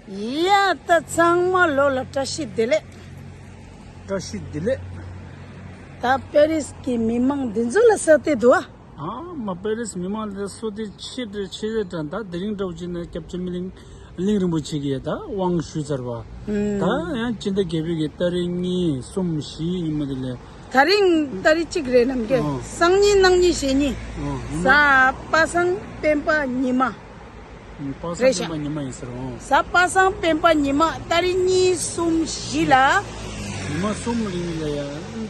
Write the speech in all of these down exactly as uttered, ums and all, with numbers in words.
ཡ་ད་ཚང་མ་ལོ་ལ་བཀྲ་ཤིས་བདེ་ལེགས། བཀྲ་ཤིས་བདེ་ལེགས། ད་པེ་རིས་ཀྱི་མི་མང་འདི་ཚོ་ལ་ས་དེ་འདུག་ཨ། ཨ་མ་པེ་རིས་མི་མང་ལ་སོ་དེ་ཆེ་དྲགས་ཆེ་ཟེར་དྲགས། ད་དེ་རིང་འདྲ་བོ་ཅིག་ན་སྐྱབས་རྗེ་སྨིན་གླིང་གླིང་རིན་པོ་ཆེ་གིས་ད་དབང་ཞུས་ཚར་བ། ད་ཡང་སྤྱི་ཟླ་བརྒྱད་པའི་གི་ཏ་རིག་གཉིས་གསུམ་བཞི་ཉིན་མོ་དེ་ལས། ད་རིང་ཏ་རིག་གཅིག་རེད་ནམ་གྱི། ཨོ། སང་ཉིན་གནངས་ཉིན་གཞེས་ཉིན། ཨོ། ཡིན་ན། གཟའ་པ་སངས་སྤེན་པ་ཉི་མ། ཨུ། པ་སངས་རེད་ཤག་སྤེན་པ་ཉི་མ་ཡིན་ཟེར། ཨོ། གཟའ་པ་སངས་སྤེན་པ་ཉི་མ་ཏ་རིག་གཉིས་གསུམ་བཞི་ལ། ཉི་མ་གསུམ་རིང་ལ་ཡང་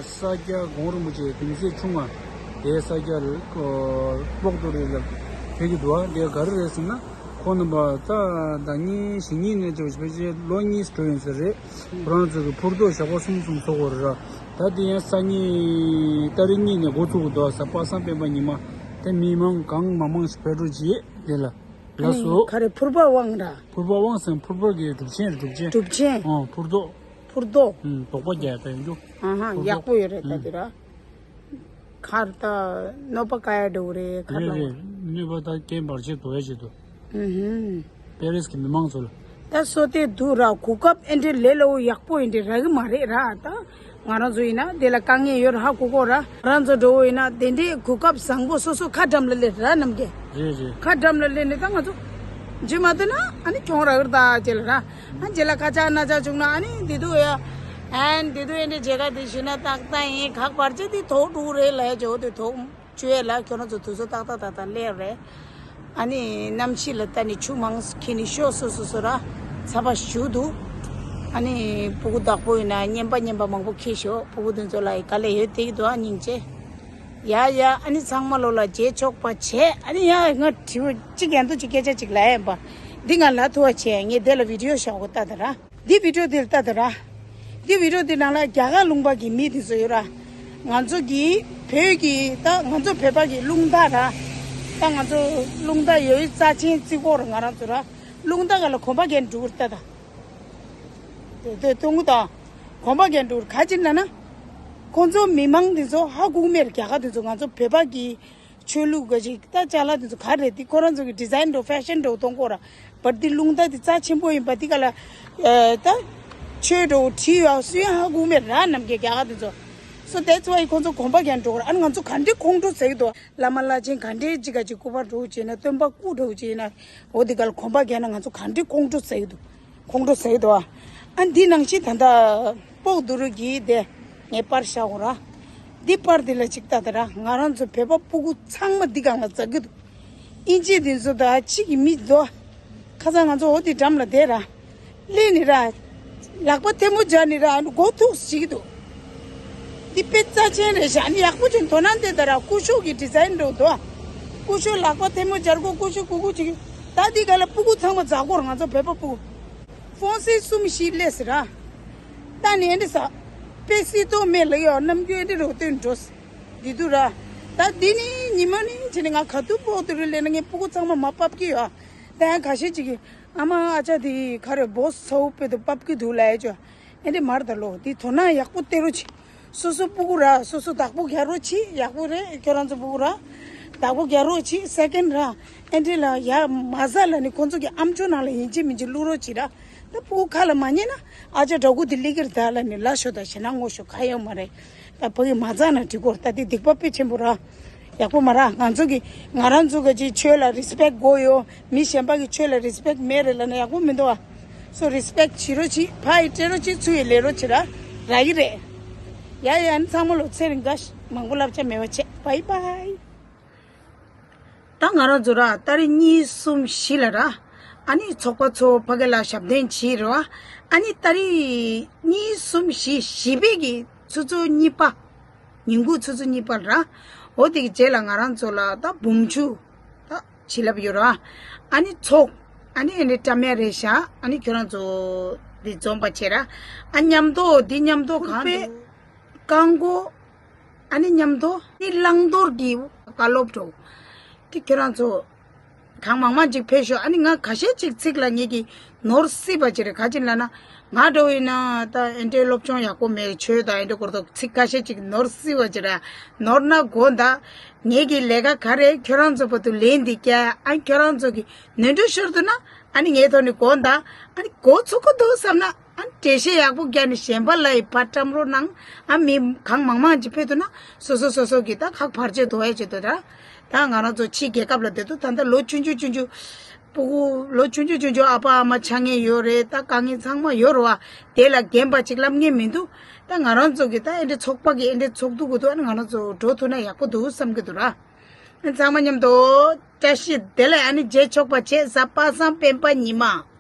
ས་སྐྱ་གུང་རིན་པོ་ཆེ་གདུང་སྲས་ཆུང་བ་དེ་ས་སྐྱ་སྤོག་ཏུ་རེད་ལ་ཕེབས་ཀྱི་འདུག་ཨ། དེ་ག་རེ་རེད་ཟེར་ན། ཁོང་རྣམ་པ་ད་ཟླ་ཉིན་གཞེས་ཉིན་ནས་བྱས་ཕལ་ཆེར་ལོ་གཉིས་འགྲོ་ཡིན་ས་རེད། ཁོ་རང་ཚོ་གི་ཕུར་ཐོག་ཞག་པོ་གསུམ་གསུམ་ཚོགས་དགོས་རེད་ར། ད་དེ་ཡང་སང་ཉིན་ཏ་རིག་གཉིས་ནས་འགོ་ཚུགས་དགོས་འདུག་གཟའ་པ་སངས་སྤེན་པ་ཉི་མ། དེ་མི་མང་གང་མང་མང་ཞིག་ཕེབས་རོགས་གྱིས། དེ་ལ་ལགས་སོ། ག་རེ་ཕུར་པ་དབང་ར། ཕུར་པ་དབང་ཟེར་ཕུར་པ་གི་སྒྲུབ་ཆེན་རེད། སྒྲུབ་ཆེན། སྒྲུབ་ཆེན། ཨོ་ཕུར་ཐོག་ཕུར་ཐོག་ཨུ་དོགས་པ་རྒྱག་པའི་རྒྱུ། ཨ་ཧ་ཕུར་ཐོག་ཡག་པོ་ཡོད་རེད་ད་དེ་ར། ཁར་ད་གནོད་པ་ག་ཡ་འགྲོ་གི་རེད་ཁར་རེད་ལ། རེད། གནོད་པ་ད་རྐྱེན་བར་ཆད་དོ་ཡ་བྱེད་དོ། ཨུ་ཧུམ། པེ་རིས་ཀྱི་མི་མང་ཚོ་ལ། ད་སོ་དེ་འདུག་ར། གོ་སྐབས་ཨེ་འདྲ་ལས་སླ་བོ་ཡག་པོ་ཨེ་འདྲ་རག་གི་མ་རེད་ར། ད་ང་རང་ཚོ་ཡིན་ན་དེ་ལ་དཀའ་ངལ་ཡོད་ར་ཧ་གོ་གོ་ར། ང་རང་ཚོ་འགྲོ་བོ་ཡིན་ན་དེ་འདྲའི་གོ་སྐབས་བཟང་པོ་སོ་སོ་ཁ་འགྲམ་ལ་སླེབས་ར་ནམ་རྒྱལ། རེད་རེད། ཁ་འགྲམ་ལ་སླེབས་ནས་ད་ང་ཚོ་རྗེས་མ་དེ་ན་ཨ་ནི་གྱོང་རག་གི་རེད་ད་ཅེས་ལ་ར། ཨ་རྗེས་ལ་ཁ་ཆག་སྣ་ཆག་བྱུང་ན་ཨ་ནི་འདི་འདུག་ཡ། ཨན་འདི་འདུག་ཨེ་འདྲ་མཇལ་ཁ་དེ་ཞུས་ན་ཏག་ཏག་ཡིན། ག་བར་ཆད་དེ་དོག་འགྲོ་གི་རེད་ལ་ཡ། ཇོ་དེ་དོག་བཅོས་ཡ་ལ་ཁྱོད་རང་ཚོ་དུས་ཚོད་ཏག་ཏག་ཏག་ཏག་སླེབས་རེད། ཨ་ནི་གནམ་གཤིས་ལ་ལྟ་ནས་ཆུ་མང་ཁྱེར་ནས་ཤོག་སོ་སོ་སོ་ར་ཚ་བ་ཞུ་འདུག་ཨ་ནི་སྤུ་གུ་བདག་པོ་ཡིན་ན་རྔན་པ་རྔན་པ་མང་པོ་ཁྱེར་ཤོག་སྤུ་གུ་དེ་ཚོ་ལ་ཡི་དགའ་ལས་ཡོད་དེ་གི་འདུག་ཨ་སྙིང་རྗེ། ཡ་ཡ། ཨ་ནི་ཚང་མ་ལོ་ལ་རྗེས་ཆོག་པ་བྱས། ཨ་ནི་ཡ་ང་དྲི་བ་གཅིག་ཡང་དུ་གཅིག་སྐད་ཆ་གཅིག་ལ་ཡ་ཡིན་པ། འདི་ང་ལ་ཐུ་བ་བྱས་ངས་དེ་ལ་བི་ཌི་ཡོ་བཞག་གོ་ལྟ་ད་ར། འདི་བི་ཌི་ཡོ་འདི་ལ་ལྟ་ད་ར། འདི་བི་ཌི་ཡོ་འདི་ནང་ལ་རྒྱ་གར་ལུང་པ་གི་མི་འདི་ཚོ་ཡོད་ར། ང་ཚོ་གི་བོད་ཀྱི་ད་ང་ཚོ་བོད་པ་གི་རླུང་རྟ་ར། ད་ང་ཚོ་རླུང་རྟ་ཡོད་རྩ་ཆེན་བརྩི་གོ་ར། ང་རང་ཚོ་ར་རླུང་རྟ་ག་ལ་གོམ་པ་རྒྱན་འགྲུག་ལྟ་ད། དེ་དེ་སྟོན་གོ་ད། གོམ་པ་རྒྱན་འགྲུག་ག་ཅི་ན་ན། ཁོང་ཚོ་མི་མང་འདི་ཚོ་ཧ་གོ་མེད་རྒྱ་གར་འདི་ཚོ་ང་ཚོ་བོད་པ་གི་ཆོས་ལུགས་ག་ཅིག་ད་ཅ་ལག་དེ་ཚོ་ག་རེད། དེ་ཁོ་རང་ཚོ་གི་ཌི་ཛའིན་འགྲོ་ཕེ་ཤན་འགྲོ་གཏོང་གོ་ར། བར་དེ་རླུང་རྟ་དེ་རྩ་ཆེན་པོ་ཡིན་པ་དེ་ག་ལ། ཨ་ད་ཆོས་འགྲོ་བྲིས་ཡོད་སུ་ཡང་ཧ་གོ་མེད་ར་ནམ་རྒྱལ་རྒྱ་གར་དེ་ཚོ། So that's why ཁོང་ཚོ་གོམ་པ་རྒྱན་འགྲོ་གོ་ར། ཨ་ནི་ང་ཚོ་ག་འདྲའི་ཁོང་ཁྲོ་ཟ་གི་འདུག་བླ་མ་བླ་ཆེན་ག་འདྲའི་ཅིག་ག་ཅིག་སྐུ་པར་འགྲོ་བྱས་ན་སྟོན་པ་སྐུ་འགྲོ་བྱས་ན་འོ་དེ་ག་ལ་གོམ་པ་རྒྱན་ན་ང་ཚོ་ག་འདྲའི་ཁོང་ཁྲོ་ཟ་གི་འདུག་ཁོང་ཁྲོ་ཟ་གི་འདུག་ཨ། ཨ་འདི་ནང་བཞིན་ད་ལྟ་སྤོག་དུ་རུ་གི་དེ་ངས་པར་བཞག་གོ་ར། འདི་པར་འདི་ལ་ཅིག་ལྟ་ད་ར། ང་རང་ཚོ་བོད་པ་སྤུ་གུ་ཚང་མ་འདི་སྒང་ལ་འཛེག་གི་འདུག་ཨིན་ཇི་འདི་ཚོ་ད་ཅིག་གི་མི་འདུག་ཁ་སང་ང་ཚོ་འོ་འདི་འགྲམ་ལ་བསྡད་ར། སླེབས་ནི་ར། ལག་པ་ཐལ་མོ་སྦྱར་ནི་ར་ཨ་ནི་མགོ་ཐུག་ཞིག་འདུག་འདི་དཔེ་རྩ་ཆེན་རེད་ཤག་ཨ་ནི་ཡག་པོ་ཅིག་དོ་སྣང་བསྟན་ད་ར། སྐུ་ཞབས་ཀྱི་ཌི་ཛའིན་འགྲོ་འདུག་སྐུ་ཞབས་ལག་པ་ཐལ་མོ་སྦྱར་གོ་སྐུ་ཞབས་གུ་གུ་ཅིག་ད་འདི་ག་ལ་སྤུ་གུ་ཚང་མ་འཛག་གོ་ར། ང་ཚོ་བོད་པ་སྤུ་གུ། ཧྥོན་སི་གསུམ་བཞི་སླེབས་ཟེར་ར། ད་ནི་ཨེ་འདྲ་ས། དཔེ་སྲིད་ཐོག་མེད་ལ་ཡོད་རྣམ་འགྱུར་ཨེ་འདྲ་རོ་སྟོན་འགྲོ། འདི་དུ་ར། ད་འདི་ནི་ཉི་མ་ནི་བྱས་ནས་ང་ག་དུས་སྤོག་དུ་རུ་སླེབས་ན་ངའི་སྤུ་གུ་ཚང་མ་མ་ཕབ་ཀྱི་ཡོད། ད་ཡང་ཁ་ཤས་ཅིག་གིས་ཨ་མ་ཨ་ཅག་དེ་ག་རེ་བོ་སོའུ་པེ་དུ་ཕབ་ཀྱི་འདུག་ལབ་ཡ་ཅོ། ཨེ་འདྲ་མར་ད་ལོ་འདི་དོ་སྣང་ཡག་པོ་སྟེར་རོགས་གྱིས། སོ་སོ་སྤུ་གུ་ར་སོ་སོ་བདག་པོ་རྒྱག་རོགས་གྱིས། ཡག་པོ་རེད་ཁྱོད་རང་ཚོ་སྤུ་གུ་ར། བདག་པོ་རྒྱག་རོགས་གྱིས། སེ་ཀེན་ར། ཨེ་འདྲ་ལ་ཡ་མ་ཟ་ལ་ནི་ཁོང་ཚོ་གི་ཨམ་ཅོག་ནང་ལ་ཡིན་གཅིག་མིན་གཅིག་བླུག་རོགས་གྱིས་ར། ད་སྤུ་གུ་ཁ་ལ་མ་ཉན་ན་ཨ་ཅག་འདྲ་གུ་དེ་ལི་ཀིར་ད་ལ་ནི་ལ་ཤོ་ད་ཞེ་ན་ངོ་ཤོ་ག་ཡོད་མ་རེད། ད་ཕ་གི་མ་ཚང་ན་འགྲིག་གོ་ད་དེ་སྡིག་པ་དཔེ་ཆེན་པོ་ར། ཡག་པོ་མ་ར། ང་ཚོ་གི་ང་རང་ཚོ་ག་ཅིག་ཆོས་ལ་རི་སི་པེག་དགོས་ཡོད། མི་གཞན་པ་གི་ཆོས་ལ་རི་སི་པེག་མེད་རེད་ལ་ན་ཡག་པོ་མི་འདུག་ཨ། སོ་རི་སི་པེག་བྱེད་རོགས་གྱིས། ཕ་ཡི་སྤྲད་རོགས་གྱིས། ཚུ་ཡི་ལས་རོགས་བྱེད་ར། རག་གི་རེད། ཡ་ཡ་ཨ་ནི་ཚང་མ་ལོ་ཚེ་རིང་དགའ་ཤ་མང་པོ་བསླབ་བྱ་མེད་པ་བྱེད། བྷའི་བྷའི། ད་ང་རང་ཚོ་ར་ཏ་རིག་གཉིས་གསུམ་བཞི་ལ་ར། ཨ་ནི་ཚོགས་པ་ཚོ་ཕ་གི་ལ་ཞབས་བརྟན་བྱེད་རོགས། ཨ་ནི་ཏ་རིག་གཉིས་གསུམ་བཞི་བཞི་པའི་གི་ཆུ་ཚོད་གཉིས་པ། ཉིན་གུང་ཆུ་ཚོད་གཉིས་པ་ལ་ར། འོ་དེ་གི་རྗེས་ལ་ང་རང་ཚོ་ལ་ད་འབུམ་ཆུ་ད་བྱིན་རླབས་ཡོད་ར། ཨ་ནི་ཚོགས། ཨ་ནི་ཨ་ནི་བཀྲ་མེད་རེད་ཤག་ཨ་ནི་ཁྱོད་རང་ཚོ་འདི་འཛོམས་པ་བྱེད་ར། ཨ་མཉམ་དུ་འདི་མཉམ་དུ་གང་དུ་རྐང་མགོ། ཨ་ནི་མཉམ་དུ་ནི་བླང་དོར་གྱི་བཀའ་སློབ་འགྲོ། དེ་ཁྱོད་རང་ཚོ་གང་མང་མང་ཅིག་ཕེབས་ཤོག་ཨ་ནི་ང་ཁ་ཤས་ཅིག་ཚིག་ལ་ངེད་ཀྱི་ནོར་སྲིད་པ་ཅིག་རེད། ག་ཅིག་ལབ་ན་ང་འདྲ་བོ་ཡིན་ན་ད་ཨེ་འདྲའི་སློབ་སྦྱོང་ཡག་པོ་མེད། ཆོས་དང་ཨེ་འདྲ་སྐོར་དུ་ཚིག་ཁ་ཤས་ཅིག་ནོར་སྲིད་པ་ཅིག་རེད། ནོར་ན་དགོངས་དག་ངེད་ཀྱི་ལས་ཀ་ག་རེ་ཁྱོད་རང་ཚོ་བར་དུ་ལན་འདི་བསྐྱལ། ཨ་ཁྱོད་རང་ཚོ་གི་ནོར་འཁྲུལ་ཤོར་འདུག་ན། ཨ་ནི་ངའི་ཐོག་ནས་གོ་ད། ཨ་ནི་གོ་ཚུགས་ཀྱི་འདུག་བསམ་ན། ཨ་ནི་འགྲེལ་བཤད་ཡག་པོ་རྒྱག་ནས་གཞན་པ་ལ་ཡི་ཕར་བཀྲམ་རོགས་གནང་། ཨ་མི་གང་མང་མང་ཅིག་ཕེབས་ཐུབ་ན་སོ་སོ་སོ་སོ་གི་ད་ཁག་བར་ཆད་དུ་བས་བྱེད་དུ་ད། ད་ང་རང་ཚོ་ཕྱི་རྒྱལ་ཁབ་ལ་བསྡད་དུས་ད་ལྟ་ལོ་ཆུང་ཆུང་ཆུང་ཆུང་། སྤུ་གུ་ལོ་ཆུང་ཆུང་ཆུང་ཆུང་ཨ་ཕ་ཨ་མ་ཆགས་མཁན་ཡོད་རེད། ད་དཀའ་ངལ་ཚང་མ་ཡོད་རེད་བ། དེ་ལ་རྒན་པ་ཅིག་ལབ་མཁན་མི་འདུག་ད་ང་རང་ཚོ་གི་ད་ཨེ་འདྲའི་ཚོགས་པ་གི་ཨེ་འདྲའི་ཚོགས་འདུ་གི་འདུག་ཨ་ནི་ང་རང་ཚོ་འགྲོ་ཐུབ་ན་ཡག་པོ་འདུག་བསམ་གི་འདུག་ར། ཨ་ཚང་མ་མཉམ་དུ་བཀྲ་ཤིས་བདེ་ལེགས། ཨ་ནི་རྗེས་ཆོག་པ་བྱེད་ས་པ་སངས་སྤེན་པ་ཉི་མ།